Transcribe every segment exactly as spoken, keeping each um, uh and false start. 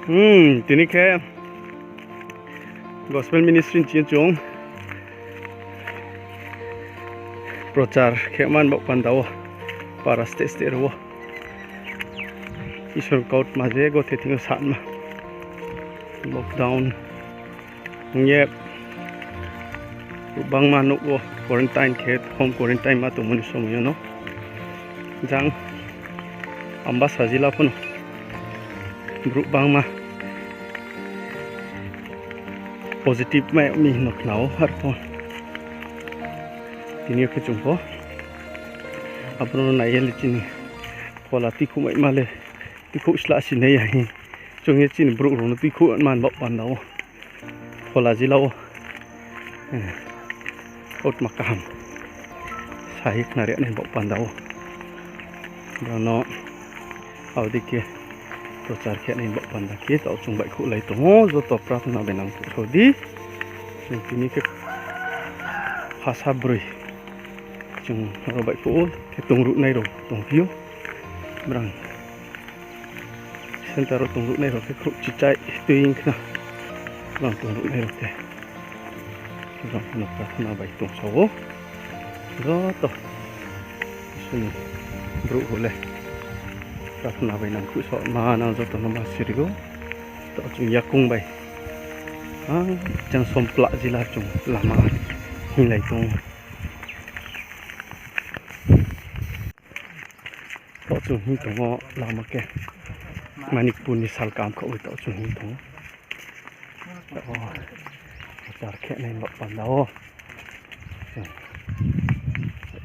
Hmm, tini khe Gospel Ministry ni ching chung prochar khe man baoh panda wo, para state state rao wo Isor kautma je gothe thing yo sanma. Lockdown ong ye brouh bangma nouh wo quarantine khe, home quarantine ma tongmo ni somoi yo no jang Ambasa jila pho no brouh bangma positive mai yag mi hing no khna ou. Arpho tini yo khe chung pho abo no nai ye le chini phola tuikhouh maima le tuikhouh sla si nai ya hing chung ye chini brouh rao no tuikhouh man baoh panda wo phola jila wo kautma kaham sa ye khnari nai baoh panda wo brao no abo dei khe prochar khe nai baoh panda khe taoh chung baihkhouhlai tong ou, joto prathana bai nangkhouh sa di. Chung tini khe phasa broi chung aro baihkhouh ou, khe tongruhnai rao tongphi ou. Brang center wo tongruhnai rao khe khrouhchichai tui ong khna. Brang tongruhnai rao khe brang no prathana bai tongsa ou. Joto Isor ni brouh rao le prathana bai nangkhouh sa ma nang joto no ma siri ou. Taoh chung yakoung bai, a, jang Sompla jila chung lama hinglai tong ou. Taoh chung hing tong ou lama khe Manipur ni salkam khaoh bai taoh chung hing tong ou. Taoh wo prochar khe nai baoh panda wo chung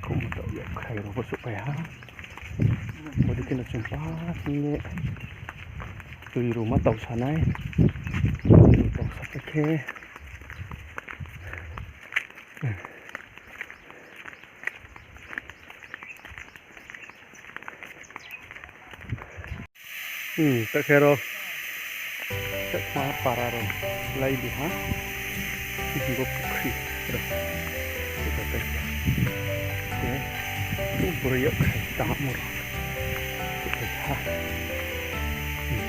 khouhmo taoh yakkhai rao pho souhphai ha. Bodei khe no chung pa hing ye tui rao ma tau sa nai. Tui tau sa khe khe Hmm, ta khe ro, ta khe para ro, lai di ha. Bo pukhri ro. Ita ta khe. Khe, bo ro yak khai ta mo ro. Khe ha. Hmm.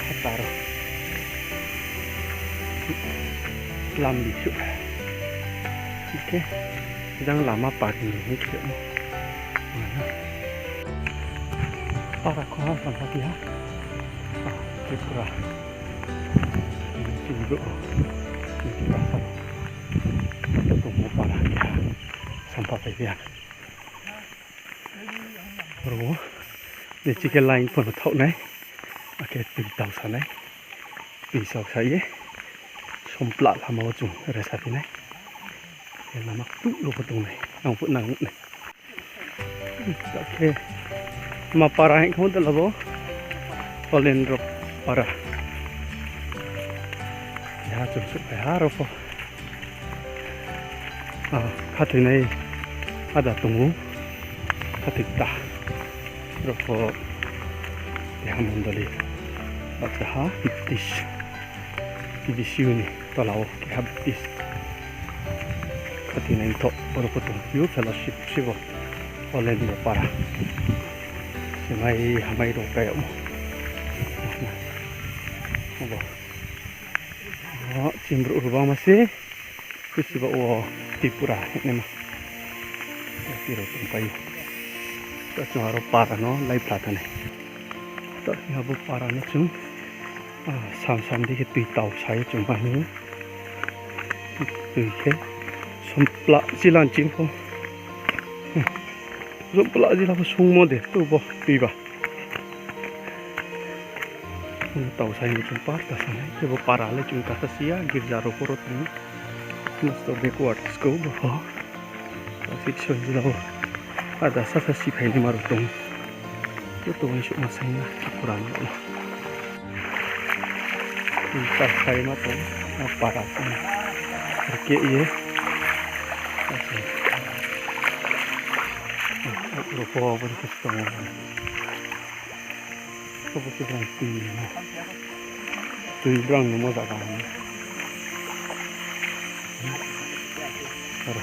Hataro. Lambi suh. Khe, jang lama parking ni khe mo. Para kho ha, sampha khe ha. Ah, Tripura. Chini brouh. Chini para. Tongmo para khe ha. Sampha pai khe ha. Oro wo, ni chike line pho no thaoh nai. Akhe tui tau sa nai. Tui tau sa ye. Sompla lama wo chung resa phi nai. Khe lama ktuh rao pho tong nai. Ang phuh nang nuh nai. Akhe ma para hing khe de labo. Olendro para. Ya chung suh pai ha ro pho. Ah, khathoinai ada tong ou. Khathoi kta. Ro pho keha mondoli. Baksa ha Baptist. T B C U ni tola wo keha Baptist. Khathoinai thoh ro pho tong ou fellowship sibo. Olendro para. Sinai hamai rao kai yagmo. Abo. O, chini brouh rao bangma se, khusi ba wo Tripura hingnaima. Jati rao tongpai ou. Ta chung aro para no laiphla thanai. Ta abo para no chung, ah, sam sam di khe tui tau sa ye chung ma hing ou. Tui khe, Sompla jila ni ching pho. Sompla jila pho sungmo de, tu bo tui ba. Tau sa hing chung par ta sa nai, khe bo para le chung kasa si ya, girja rao pho ro tong ou. Most of the quarters khe bo pho. Tau si son jila wo. Ada sasa si phai ni ma rao tong ou. Joto uaingsouhma saing na, Tripura ni rao. Tui ta saima tong, a para tong. Rke ye. Rao pho bo ni khe tong ou. Abo khe brang tui no. Tui brang no mo zaga no. Aro.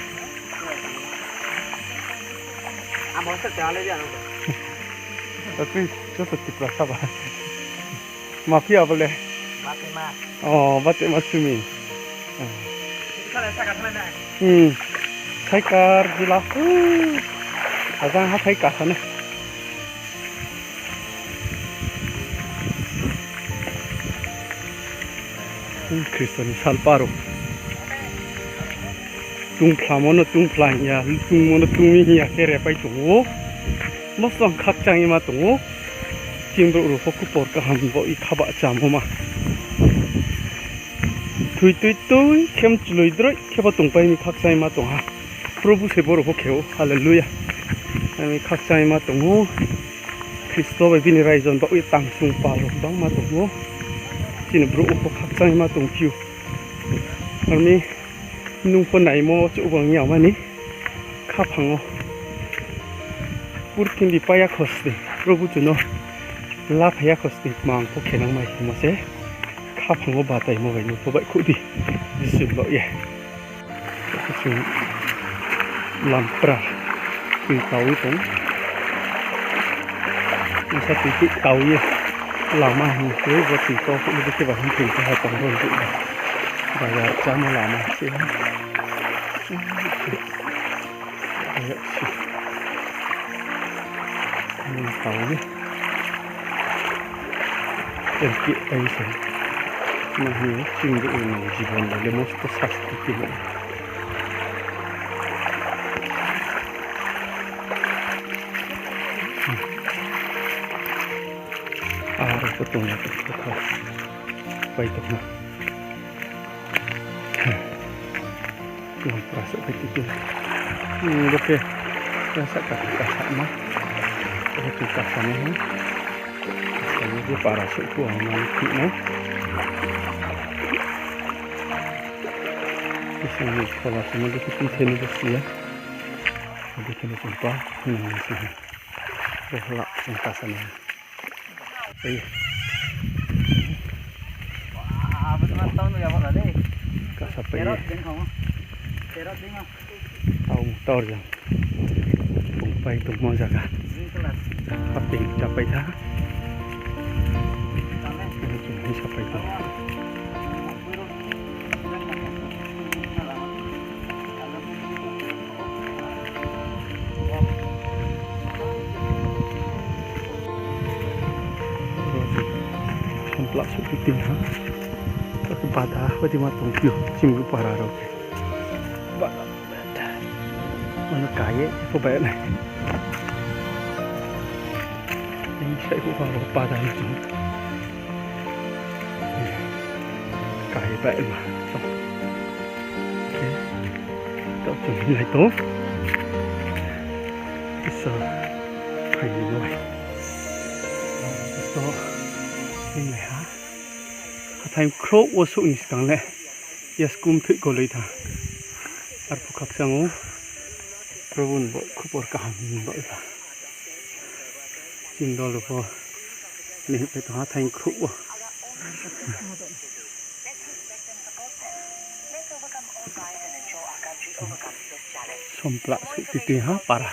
Amo se te ale ya no. Tapi joto Tiprasa ba. Ma phi ya bo le? O, batema simi. Hmm. Cycle jila. Ajang hathái kasa nai. Khristo ni salpa rao. Tungphlamo no tungphla hing ya, tungmo no tungmi hing ya khe repai tong ou. Mosong khakchang ye ma tong ou. Chini brouh rao pho khupor kaham bo i khabah chamo ma. Thoi tui tui khe mchloi droi khe bo tongpai mi khakchang ye ma tong ha. Probhu se brouh pho khe ou. Hallelujah. Ami khakchang ye ma tong ou. Khristo bai bini raijon baoh ye tang sung pal rao bangma tong ou. Chini brouh pho khakchang ye ma tongphi ou. Armi nung pho naimo chouh bang ya mani khaphang ou. Purthimbi pai ya khosning, Probhu chung no laphai ya khosning, mang pho khenang mai hingmo se. Khaphang wo bataimo bai nung pho baihkhouh di, Jisu ni baoh ye. Chung lampra tui tau ye tong. Bsa tui tui tau ye lama hing khe, bo tui tau khouh ni khe ba hing khe ha tong ro. Bazar chámo lama se ha. Tau ye. Erkeh pai se. Ma hing ye, chini brouh rao ni jibon bai le mosto sasti khe no. Aro pho tong ya, pho tong. Pai tong na. Lampra souhphai tui tui. Hmm, bo khe, kasa kasa kasa ma. Bo khe kasa nai ha. Kasa nai je para souhphu ang ma ni khih nai. Kisa ni phola se ma bo khe tui thai ni bo si ya. Bo khe no chung pa, hmm, si ha. Bo hla, chung kasa nai ha. Ei. Wah, abo to ma tong ya bo na le. Kasa pai ye. Terot ding ho. Terot ding ho. Tau, tau jang. Bung pai tongmo zaga. Green color. Haping chapai tha. Tame. Ini chung hing sapai tong. Sompla suh khe tini ha. Bada, bada ma tongphi ou, chini para rao khe. Bada, bada. Mano ka ye, pho bai nai. Ini sai pho ba, bada ni chung. Ka ye bai ma. Oke. Taoh chung hinglai tong. Isor phaini noi. Taoh hinglai ha. Hathái khrouh wo souh ni skang le. Yaskum thoih koloi tha. Arphuh khakchang ou. Probhu ni bo khupor kaham ni bo tha. Chini dol rao pho nihih pai tong ha thai khrouh wo. Sompla suh titi ha para.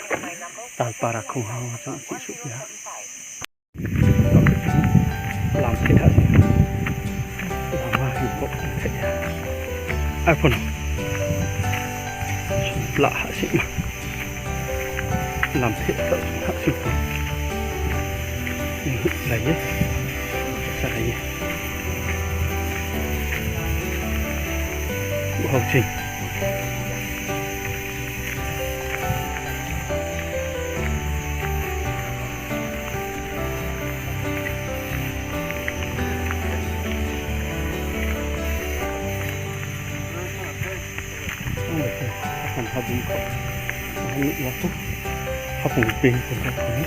Tal para khong ha wo chung suh suh pi ha. Lam thai ha se. Lama hing khe thai ha. Arphuh no. Sompla ha se ma. Lam thai tha ha se pho. Lai ye. Sa lai ye. Hao ching. Ang bai khe, hapung habung kho. Ang nuh ya kho. Hapung beng kho kho ni.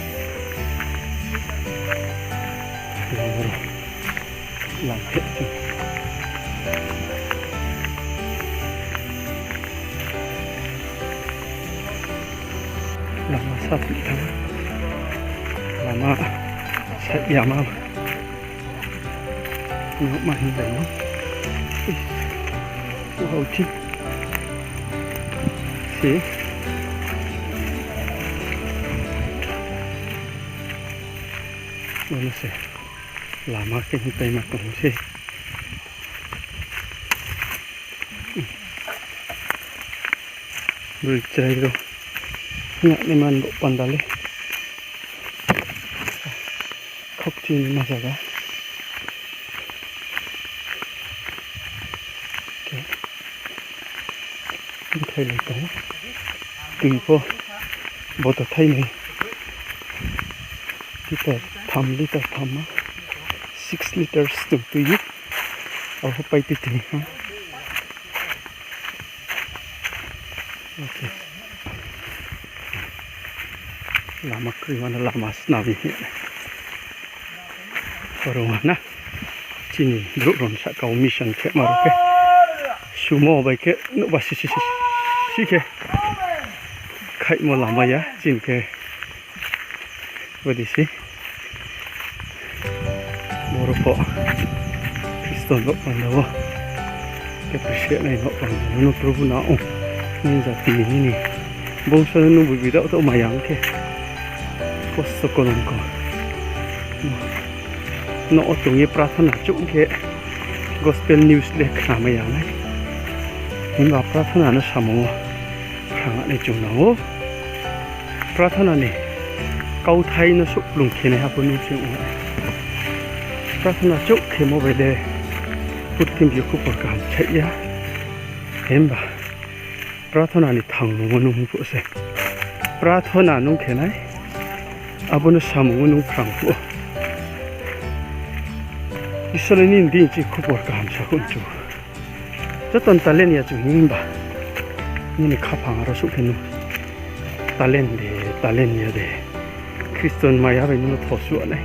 Yang ro. Lam khe chung. Lama saphi thanng. Lama saihyama. Nokma hing bai no. Hao thi. Se. Mano se. Lama khe hing paima tong se. Broi chrai rao. Hing ni man bo panda le. Khokching ni ma zaga. Khe. Bthai lai tong. Tui pho. Bottle thai ni. Liter tham, liter tham ma. Six liters tong tui. Abo pai tui tui ha. Okay. Lama kroi mano lama snam ye. Oro na. Chini brouh rao ni sahka wo mission khe ma rao khe. Sumo bai khe nouhba si si si si khe. Khaihmo lama ya chini khe. Bo di se. Boro pho Khristo nouh panda wo. Khe appreciate nai nouh panda no Probu na ong. Nini jati nini bongso no nung bubi dao tao maya ong khe. Kosto kolongko. Nouh wo tong ye prathana chouh khe gospel news le khna maya nai. Himba prathana no samung wo phrang nai chung nang ou. Prathana ni kauthai no souhplung khe naiha pho nung se ong nai. Prathana chouh khemo bai le purthimbi yo khupor kaham saih ya. Himba prathana ni thangmung wo nung phuh se. Prathana nung khe nai. Abo no samung wo nung phrang phuh ou. Isor le nini deing chi khupor kaham sakhouh chu. Joto ni talent ya chung himba. Nini khaphang aro souh khe nung. Talent de, talent ya de. Khristo ni maya bai nung no thosuh nai.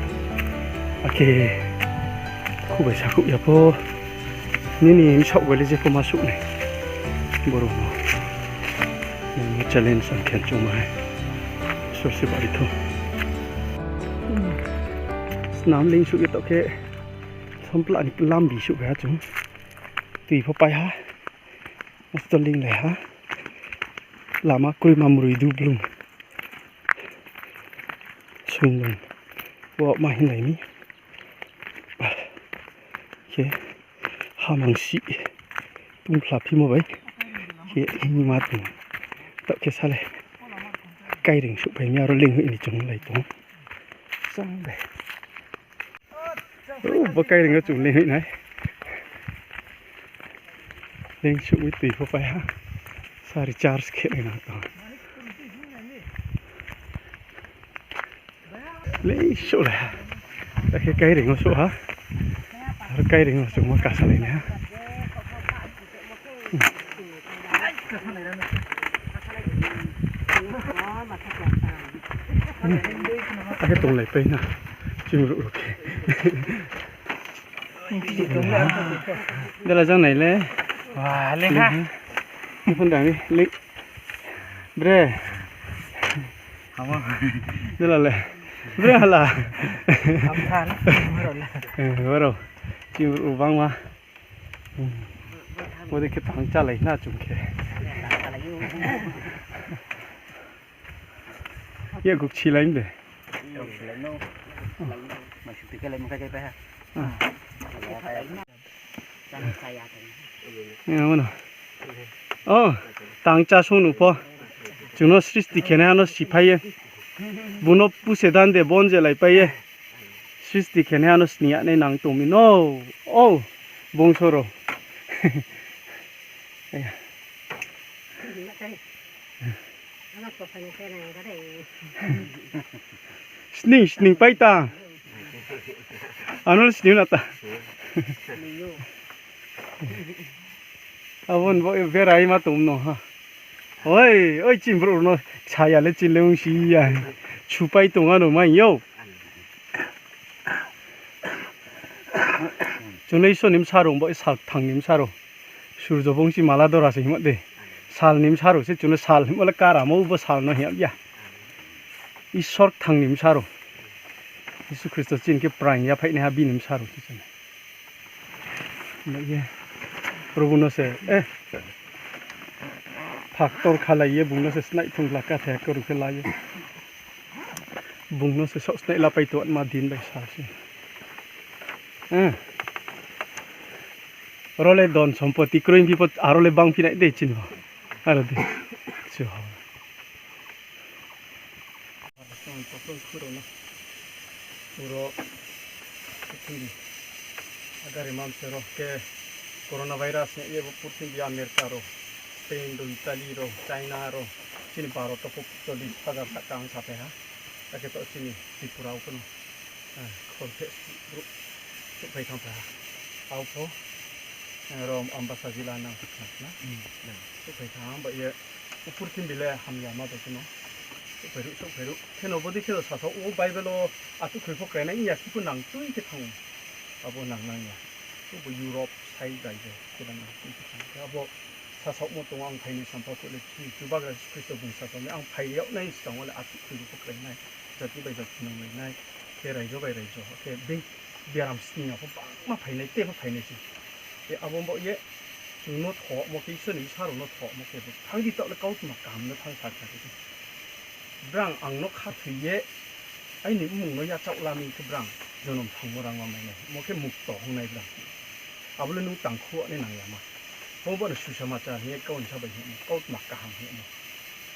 Akhe khubai sakhouh ya pho. Nini bsaoh bai le jepho ma suh nai. Boro no. Nini challenge ang khe chung ma hai. Isor se bari thou. Snam leing suh ye taoh khe. Sompla ni lambi suh bai ha chung. Tui pho pai ha. Mosto linglai ha. Lama kroima mroi du blung. Sungdong. Wo ma hinglai mi. Khe hamang si. Tungphla phimo bai. Khe hingma tong. Taoh khe sale. Kairing suhphai mi aro linghoih ni chunglai tong. Chang bai. O, bo kairing yo chung linghoih nai. Ling suh mi tui pho pai ha. Sa recharge khe nai nang tong. Ling suh lai ha. Akhe kairing wo suh ha. Aro kairing wo chung ma kasalai nai ha. Akhe tonglai pai na. Chimruh ruh khe. Dela jang nai le. Wa, le ha. Phone dang ni, le. Bre. Dela le. Bre hala. Baro. Chimruh bangma. Bo de khe tang chálai na chung khe. Ye guk silai de. O, tang chá sung nu pho. Chung no sristi khenaiha no siphai ye. Bung no puse dan de bon je laipai ye. Sristi khenaiha no sning ya nai nang tong mi no. O, bongso rao. Sning, sning pai ta. Ano sning na ta. Abo ni bo berai ma tong no ha. Oi, oi, chini brouh no saya le chini le ongsi ya. Supai tong ano mai yo. Chung le Isor ni bsa rao, bo sal kthang ni bsa rao. Surjo bongsi mala dora se himo de. Sal ni bsa rao se chung le sal himo le karamo bo sal no hing ya. Isor kthang ni bsa rao. Jisu Khristo chini khe praing yaphaih naiha bini bsa rao se chung. Ba ye, Probu no se, eh, phaktor khalai ye bung no se snaih thungla kathe khe ruh khe la ye. Bung no se saoh snaih lapai tongma din bai sal se. Hmm. Ro le don sompoti kroi phi pho, aro le bang phi nai de chini bo. Aro de. Chu ho. Uro purthimbi agari mamse ro khe coronavirus ni ye bo purthimbi America ro, Spain ro, Italy ro, China ro, chini Bharat to pho chollis hajar sahka ang saphai ha. Akhe to chini Tripura o pho no, eh, khorthe brouh souhphai thanng phai ha. Abo pho, eh, ro Ambasa jila nang khna khna. Hmm. Souhphai thanng ha, ba ye upurthimbi le hamyama bai kheno. Souhphai ruh, souhphai ruh. Kheno bodei kheno sasaoh o Bible o achouhkhoi pho krainai ya, khe pho nang tui khe thanng ou. Abo nang nang ya. Bo Europe side bai je, khela nang tui khe thanng ou. Abo sasaohmo tong ang phainai sampha phuh le, Chubagra Jisu Khristo bung sasaoh nai, ang phai yag nai skang wo le achouhkhoi pho krainai, jati bai jati nang lai nai, khe raijo bai raijo, khe bini biaram sning ya pho bangma phainai, te pho phainai se. Khe abo bo ye, chung no thomo khe, Isor ni bsa rao no thomo khe, bo thanng di taoh le kautma kaham no thanng sa kha khe. Brang ang no khathoi ye, aini mmung no yachaoh la mi khe brang jonom thangmo rangma mai nai, mo khe mukto hing nai brang. Abo le nung tangkhu nai nang ya ma. Bo bo no susamachar hing ye kau ni sa bai hing ye, kautma kaham hing ye.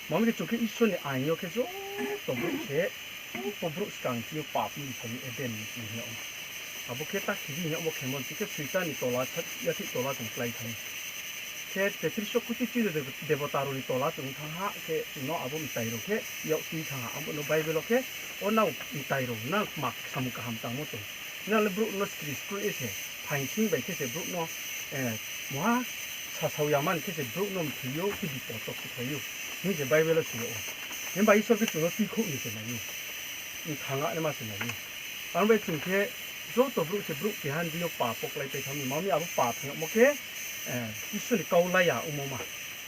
Mami khe chung khe Isor ni ain yo khe joto brouh se, joto brouh skang thing yo pap ni bsai yo Eden ni hing ye. Abo khe ta khibi hing ye, abo khe mon khe Soitan ni tola, yathih tola chung klái thanng. Khe tetris so kuti chini de-, debota rao ni tola chung thanng ha, khe chung no abo mtai rao khe yak tui thanng ha. Abo no Bible wo khe, o nrao mtai rao, nrao kma samung kaham tangmo tong. Nrao le brouh no skri skri ye se, phaing sing bai khe se brouh no, eh, muha sasao ya man khe se brouh no mthoi ou, khe bipot wo khuphai ou. Hing se Bible wo soi yag ou. Himba Isor khe chung no tuikhouh ni se nai ou. Mthang a naima se nai ou. Aro bai chung khe joto brouh se brouh keha ni deing yo pap wo kláipai thanng mi. Mami abo pap hing yagmo khe, eh, Isor ni kau la ya ongmo ma.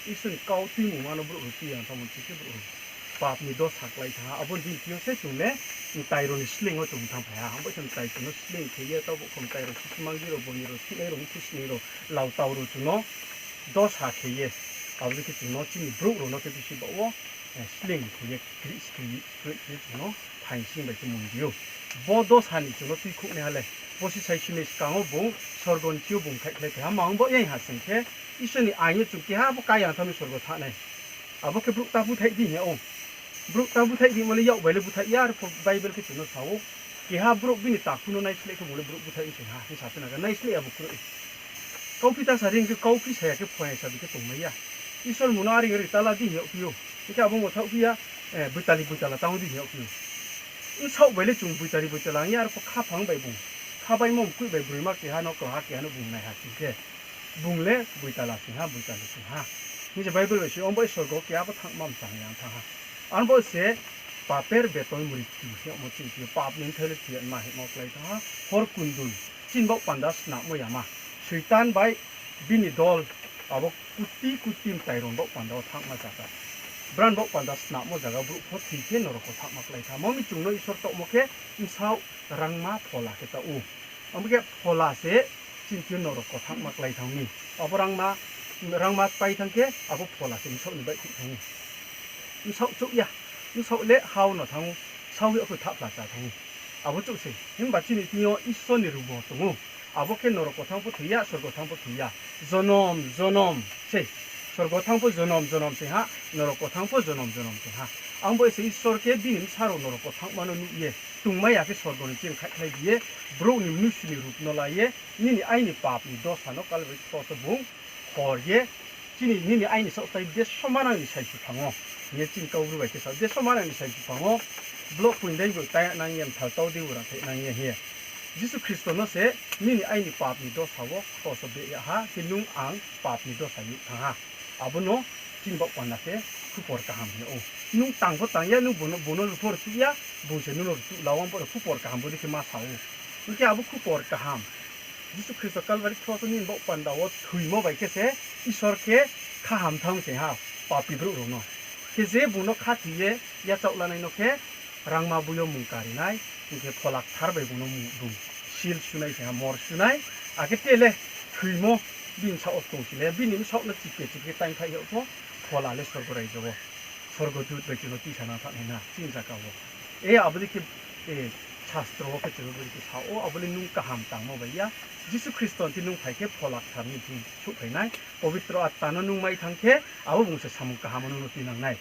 Isor ni kau tuimungma no brouh rao tui ya thanngmo, chung khe brouh rao pap ni dosa klái thanng ha. Abo ni deing yo se chung le mtai rao ni sleing wo chung thanngphai ha. Abo se mtai chung no sleing khe ye, taoh bo khe mtai rao, sisumanggi rao, boni rao, thihnai rao, mkhu sning rao, lautau rao chung no dosa khe ye. Abo dei khe chung no chini brouh rao no khe bisi baoh wo, eh, sleing khe ye, krih skri, kroi khe ye chung no phaing sing bai khe mung di ou. Bo dosa ni chung no tuikhouhnaiha le, bo se sai sini skang wo bung sorgo ni thing yo bung khaihkhlai phai ha, mang bo yang ha sing khe, Isor ni ain yo chung keha bo kayang thanng mi sorgo thanng nai. Abo khe brouh ta búthaih di hing yag ou. Brouh ta búthaih di mo le yak bai le búthaih ya, arphuh Bible khe chung no sa ou. Keha brouh bini takhu no naisleh khe bung le brouh búthaih mi se ha, hing sa phi na khe naisleh ya bo kroi. Kauphi ta sa ri hing khe kauphi sa ya khe phuaing sa di khe tongmai ya. Isor bung no aring ri tala di hing yagphi ou. Hing khe abo mothaohphi ya, eh, boitali boitala tang di hing yagphi ou. Bsaoh bai le chung boitali boitala hing ye arphuh khaphang bai bung, khabaimo mkoih bai broima keha no, klaha keha no bung nai ha sing khe, bung le boitala sing ha, boitali sing ha. Hing se Bible bai se, ong bo sorgo keha bo thanngma mchang ya thanng ha. Aro bo se paper beton mritu hingmo chini thing yo, pap ni bthai le thoi ya ma hingmo klái thanng ha, hor kundul, chini baoh panda snamo yama. Soitan bai bini dol, abo kuti kuti mtai rao baoh panda wo thanngma zaga. Brang baoh panda snamo zaga brouh pho thoi khe norok wo thanngma klái thanng ha. Mami chung no Isor taohmo khe bsaoh, rangma, phola khe taoh ou. Abo khe phola se chini thing yo norok wo thanngma klái thanng mi. Abo rangma, rangma pai thanng khe abo phola se bsaoh ni baihkhouh thanng ou. Bsaoh chouh ya, bsaoh le ha wo no thanng ou, sao ya khe thahphla cha thanng ou. Abo chouh se, himba chini thing yo Isor ni rubo tong ou. Abo khe norok wo thanng pho thoi ya, sorgo thanng pho thoi ya. Jonom jonom se, sorgo thanng pho jonom jonom se ha, norok wo thanng pho jonom jonom se ha. Ang bo se Isor khe bini bsa rao norok wo thanngma no nuh ye, tongmai ya khe sorgo ni ching khaihkhlai bi ye, brouh ni mnusu ni rup no la ye, nini aini pap ni dosa no Kalvari kros wo bung hor ye, chini nini aini saohsai deso manang ni saisuphang wo, hing ye chini Kaubru bai khe sa, deso manang ni saisuphang wo, block poindei bo taiya nang ye, mthal tau dei bo rathe nang ye hing ye. Jisu Khristo no se nini aini pap ni dosa wo kros wo beh yag ha, khe nung ang pap ni dosa youh thanng ha. Abo no chini baoh panda khe khupor kaham hing yag ou. Nung tang pho tang ya, nung bung no, bung no rtuh ya, bung se nung no rtuh la, abo no khupor kaham bodei khe ma sa ou. Hing khe abo khupor kaham, Jisu Khristo Kalvari kros wo nini baoh panda wo thoimo bai khe se Isor khe khaham thanng se ha papi brouh rao no. Khe je bung no khathoi ye yachaoh lanai no khe rangma boi yo mung kari nai, hing khe Phola Kthar bai bung no mung, bung seal sunai se ha, mor sunai, akhe te le thoimo bini bsaoh wo tong si le, bini bsaoh no chike chike khe taingthaih yag pho, phola le sorgo raijo wo, sorgo dut bai chung no tuisa nang thanng nai na, chini zaga wo. E, abo dei khe, e, Sastro wo khe chung bodei khe sa ou, abo le nung kaham tangmo bai ya. Jisu Khristo ni thing nung phai khe Phola Kthar ni thing souhphai nai. Pobitro Atma no nung mai thanng khe, abo bung se samung kaham no nung no tuinang nai.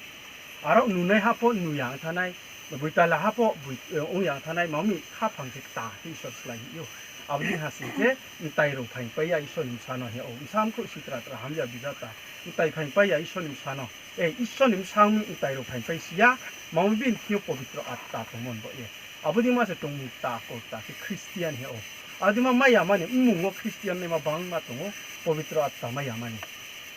Aro nunaiha pho nuh ya ong thanng nai, boitala ha pho boi-, eh, ong ya ong thanng nai, ma mi khaphang se kta khe Isor slái hih ou. Abo dei ha sing khe, mtai rao phaingpai ya Isor ni bsa no hing ou. Bsa mkhrouh sitra tra hamya bidata. Mtai phaingpai ya Isor ni bsa no. Eh, Isor ni bsa ong mi mtai rao phaingpai si ya, ma mi bini thing yo Pobitro Atma tongmo ni baoh ye. Abo dei ma se tongmung kta, kta khe Christian hing ou. Abo dei ma mai ya mani, mmung wo Christian naima bangma tong ou, Pobitro Atma mai ya mani.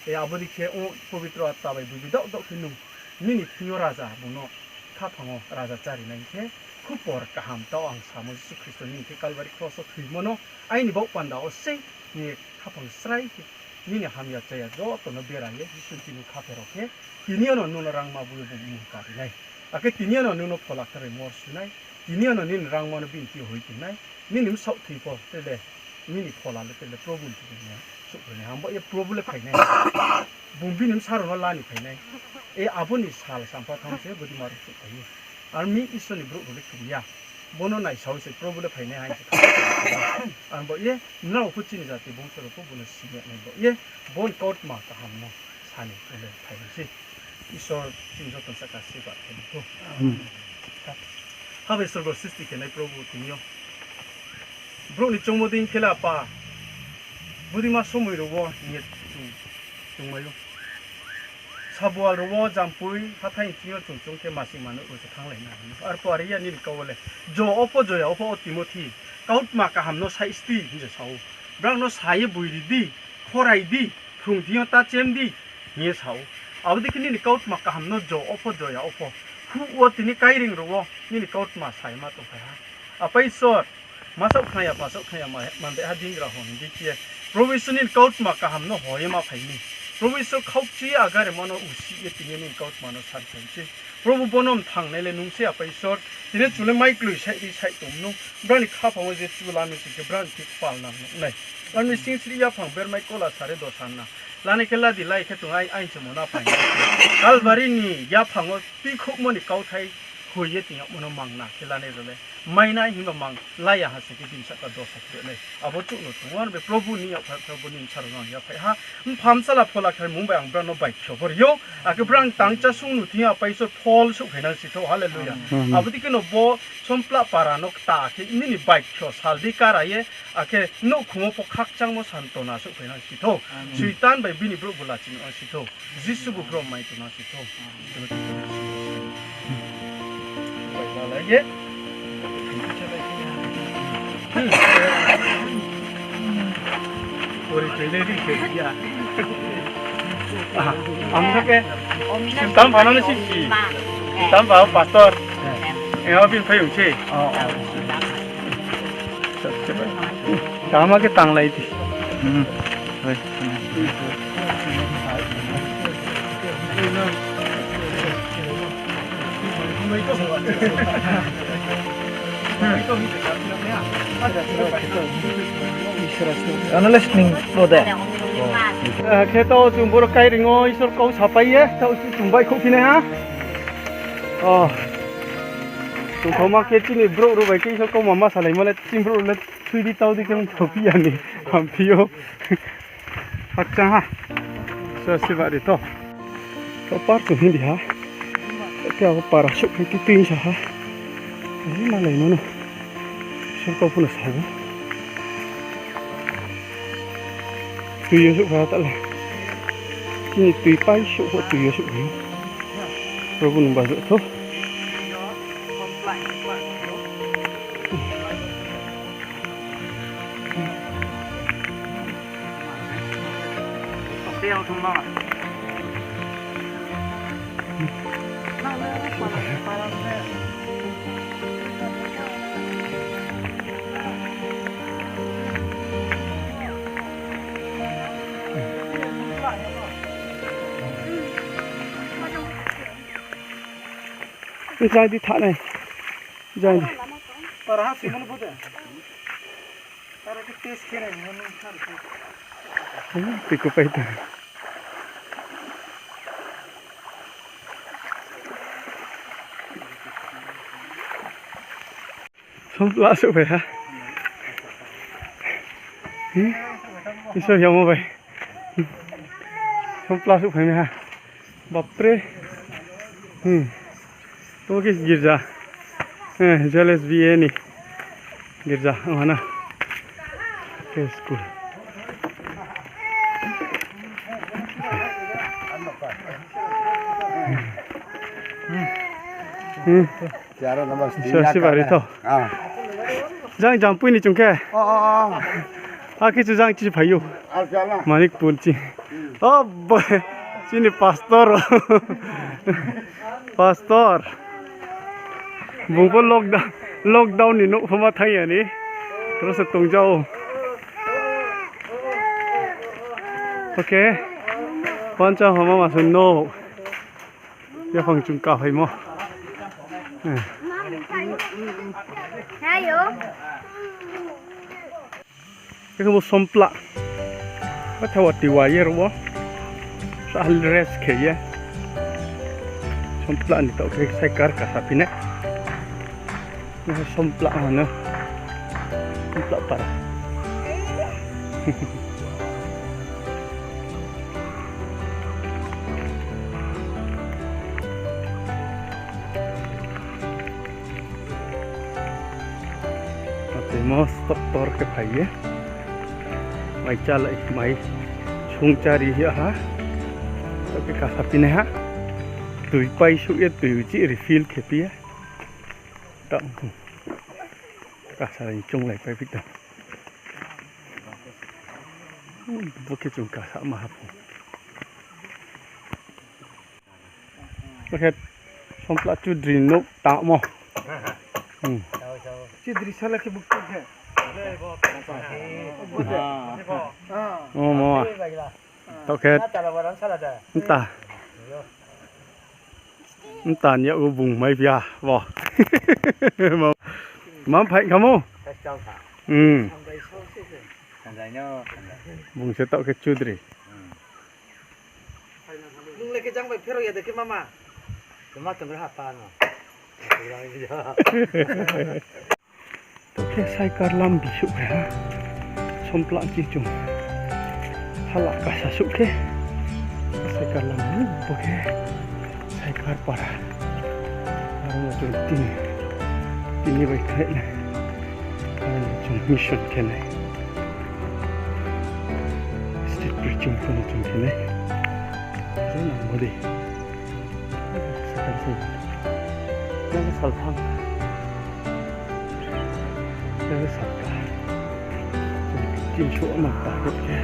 E, abo dei khe, o, Pobitro Atma bai bui bui daoh daoh khe nung, nini thing yo raja bung no khaphang wo raja chári nai khe, khupor kaham tao ang samo Jisu Khristo nini khe Kalbari kros wo thoimo no, aini baoh panda wo sei, hing ye khaphang srai khe, nini hamya chaya joto no bera ye Jisu ni thing nung khaphai rao khe, tini yo no nung no rangma bui ye bung mmung kari nai. Akhe tini yo no nung no Phola Kthar bai mor su nai, tini yo no nini rangma no bini thing yo hoih tong nai, nini bsaoh thoi pho, tre le, nini phola le tre le Probhu ni thing yo souhphai nai, abo ye Probhu le phai nai. Bung bini bsa rao no la ni phai nai. E, abo ni sal sampha thanng se bodei ma rao souhphai ou. Ar mi Isor ni brouh rao le kri ya. Bo no naisao se Probhu le phai nai hing se. Abo ye nrao pho chini jati bongso rao pho bo no si ya nai bo ye. Bo ni kautma kaham no sa ni chung le phai nai se. Isor chini joto ni sahka se ba khe ni pho. Haba Isor bo sristi khe nai Probhu tini yo. Brouh ni choungmo dei khe le apa, bodei ma somoi rao wo hing ye chung, chungmai ou. Sabual rao wo, Jampui hathái ni thing yo chung chung khe masing manouh rao se thannglai na hing ou. Arphuh are ya nini kau wo le, jo wo pho, joya wo pho, o Timothi, kautma kaham no saisti hing se sa ou. Brang no sa ye boi ri di, khorai di, phrung thing yo ta chem di, hing ye sa ou. Abo dei khe nini kautma kaham no jo wo pho, joya wo pho, huh wo tini kaireing rao wo nini kautma sa ye ma tongphai ha. Apa Isor, masaoh khna ya, pasaoh khna ya, ma, man de ha dingra hon di khe. Probhu Isor nini kautma kaham no ho ye ma phai mi. Probhu Isor khaukchi ye agaremo no usih ye tini yo nini kautma no sa phai mi se. Probhu bo no mthangnai le nung se apa Isor. Tini chung le maikloi saih di saih tong no. Brang ni khaphang wo je chu la mi sing khe brang ni thik pal nang nuh nai. Ar ni singsri yaphang bermai kola sare dosa na. Lanai khe ladi lai khe tong ai, aini se mona phai. Kalbari ni yaphang wo tuikhouhmo ni kauthai hoi ye tini yagmo no mangna khe lanai rao le. Mainai himba mang la ya ha sing khe bini sahka dosa khe nai. Abo chouh no tong ou, ar be Probhu ni yakphai, Probhu ni bsa rao no ang yakphai ha. Mpha Bsala Phola Kthar mung bai ang brang no baikho pho ri ou. Akhe brang tang chásung no thing yo apa Isor phol souhphai nang si thou. Hallelujah. Abo dei khe no bo Sompla para no kta khe nini baikho sal di kara ye, akhe nouhkhong wo pho khakchangmo santona souhphai nang si thou. Soitan bai bini brouh bo lachi nang si thou. Jisu bu brom mai tong nang si thou. Ang khe tam pha no si si. Tam pha pastor. Eo bin phai ong se. Tama khe tanglai di. Ano listening lo de. Khe to chung boro kairing o Isor kau sapai ye, to chung baihkhouh phi nai ha. O. Chung thoma khe chini brouh rao bai khe Isor kau ma ma salaimo le, chini brouh rao le thui di tau di khe mtho phi ya ni, ham phi ou. Hakchang ha. Sa si ba ri to. To par to hindi ha. Khe abo para souhphai ti tuisa ha. Ai, malai no no. Isor kau pho no sa ou. Tui yo souhphai ha ta le. Chini tui pai souh pho tui yo souhphai ou. Probhu nung ba jo tho. Jai di thanai. Jai di. Para ha simo no bo de. Para ke test khe nai mo nung sar khe. Hmm, tiko pai ta. Sompla souhphai ha. Hmm? Isor yamo bai. Sompla souhphai mi ha. Bapre. Hmm. Tamo khe girja. Eh, J L S B A ni girja, ang hana. Khe school. Hmm. Isor si bari tho. Jang Jampui ni chung khe. A khe chu jang chi phai ou. Manikpur chi. O bo, chini pastor. Pastor. Bung pho lockdown, lockdown ni nouh pho ma thanng ya ni. Ro se tong jao. Okay. Panchang hama ma sun no. Yaphang chung kaphaimo. Khe bo sompla. Batha wa tiwa ye ro wo. Sa rest khe ye. Sompla ni taoh khe cycle kasa phi nai. Sompla hano. Sompla para. Atoi mo stoktor khe phai ye. Mai chálai, mai sung chári ha. Taoh khe kasa phi nai ha. Toi paisouh ye, toi uchih refill khe phi ye. Taoh kasa ni chounglai pai phi tong. Bo khe chung kasa ma ha pho. Bo khe Sompla Chudri nouh tangmo. Chudri sala khe bukti khe. Omo. Taoh khe mta. Mta ni yag o bung mai phi ya bo. Ma phai khamo. Bung se taoh khe Chudri. Nung le khe jang bai phero ya de khe mama. Taoh khe cycle lam bi souhphai ha. Sompla chi chung. Hala kasa souh khe. Cycle lam ni bo khe. Cycle para. Aro no chung tini, tini bai khnai nai. Aro no chung mission khe nai. Street preaching pho no chung khe nai. Je nang bo dei. Sakan se. Nang salthang. Nang salthang. Chung tin so ma ta khe.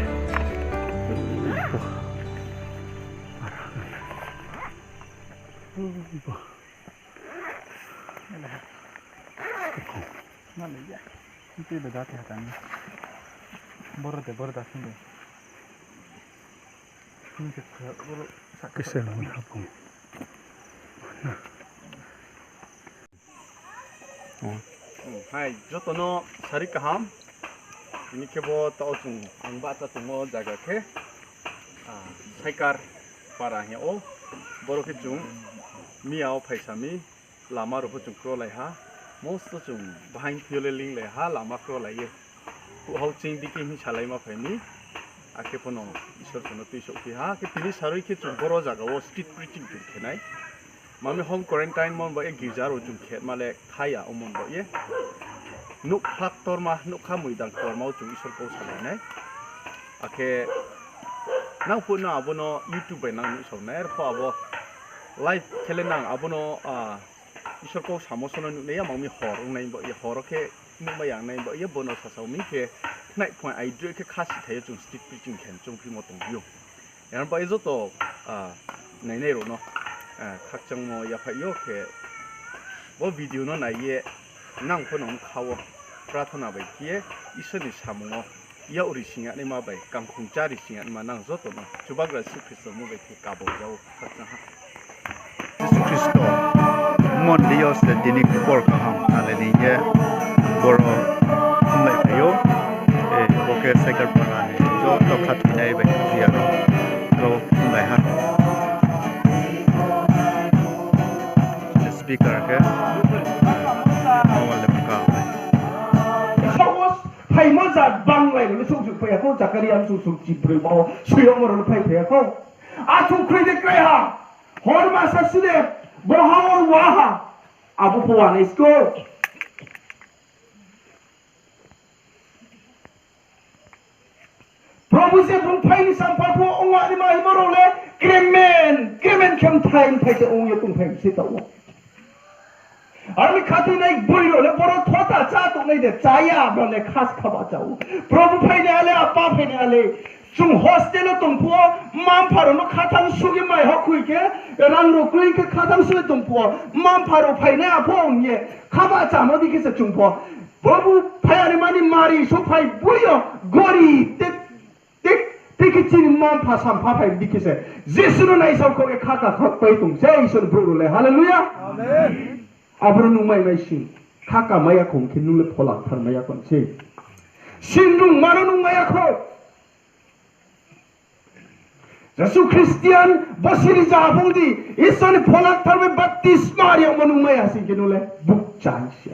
Boro de, boro da sing de. Kisa mui hapung. Hai, joto no sari kaham. Tini khe bo taoh chung ang bahcha tongmo zaga khe, ah, Saikar para hing yag ou. Boro khe chung miya wo phaisa mi, lama rao pho chung krolai ha. Mosto chung bahaing thio le linglai ha, lama krolai ye. Kuhhao ching diki hing salai ma phai mi. Akhe pho no Isor chung no tuisouhphi ha. Khe tini sarui khe chung boro zaga wo street preaching chung khe nai. Mami home quarantine mon ba ye girja rao chung khe ma le thai ya o mon ba ye. Nougkha ktorma, nougkha moidang ktorma wo chung Isor kau salai nai. Akhe nang phuh no abo no YouTube bai nang nuhsao nai, arphuh abo live khe le nang abo no, ah, Isor kau samo so no nuhnai ya, mangmi hor ong nai ba ye, hor wo khe nuhmai ya nai ba ye, bo no sasao mi khe, khnai phuaing aidroih khe khasi thai yo chung street preaching khe chung phimo tong ou. Yar ba ye joto, ah, nainai rao no, ah, khakchangmo yaphaih yo khe, bo video no nai ye, nang pho no bkha wo prathona bai khe ye, Isor ni samung wo, yak ri sing ya naima bai, kangkhong chári sing ya naima nang joto no Chubagra Jisu Khristo ni mmung bai khe kabo ja ou, khakchang ha. Jisu Khristo, mon di yo se tini khupor kaham ale ni ye, boro khlumlai phai ou, eh, bo khe Saikar para ni joto khathoinai bai khe ya rao, rao khlumlai ha. Speaker khe, eh, Mawal Lemka. Phaimo jat banglai rao le souhjuh phai ya khou, Zakaria bsung sung chibroi ma wo soi yagmo rao le phai phai ya khou. Achu khroi de krai ha, hor masa su de, bo ha wo wa ha, abo pho wa nai skou. Probhu se bung phai ni sampha pho ong wa ni ma himo rao le, kremen kremen khe mthai mthai se ong ye tongphai se taoh ou. Aro ni khathoinai boi rao le boro thota chá tongnai de, chá ya, brao le kha se kha bahcha ou. Probhu phainai a le, apa phainai a le. Chung hostel wo tong phuh wo, mma-mpha rao no khathang suh ye mai hokhoi khe, rang rao kroi khe khathang suh ye tong phuh wo, mma-mpha rao phainai a pho ong ye, kha bahchamo di khe se chung pho. Probhu phai ya ni mani mari souhphai boi yo, gori te, te, te khe chini mma-mpha sampha phai di khe se, Jisu no naisao khaoh ye khaka khaoh pai tong se Isor ni brouh rao le. Hallelujah. Aboro nung mai mai sing, khaka mai ya khou khe nung le Phola Kthar mai ya khou se. Sinrungma no nung mai ya khou. Jesu Christian bo siri ja bung di, Isor ni Phola Kthar bai baptisma ri yagmo nung mai ya sing khe nung le bukcha se.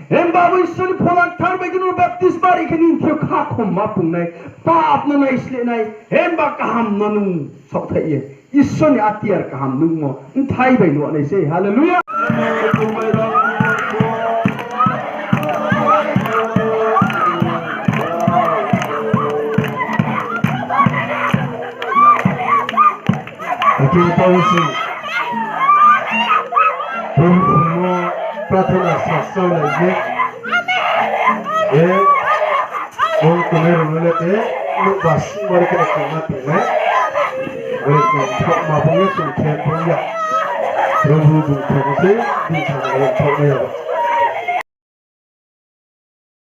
Himba bo Isor ni Phola Kthar bai khe nung baptisma ri khe nini thing yo khakhomma pung nai, pap no naisleh nai, himba kaham no nung saohthaih ye Isor ni atiar kaham nungmo bthai bai nuh nai se. Hallelujah. Akhe tau se, Probhu no prathona sasaolai ye, e, bo tongnai rao no le te, nouh ba sing ma ri khe no tongma tongnai, bai tongthaohma bo ye tongthaoh ya. Probhu bung thaoh se, bung thaoh no thaoh ya.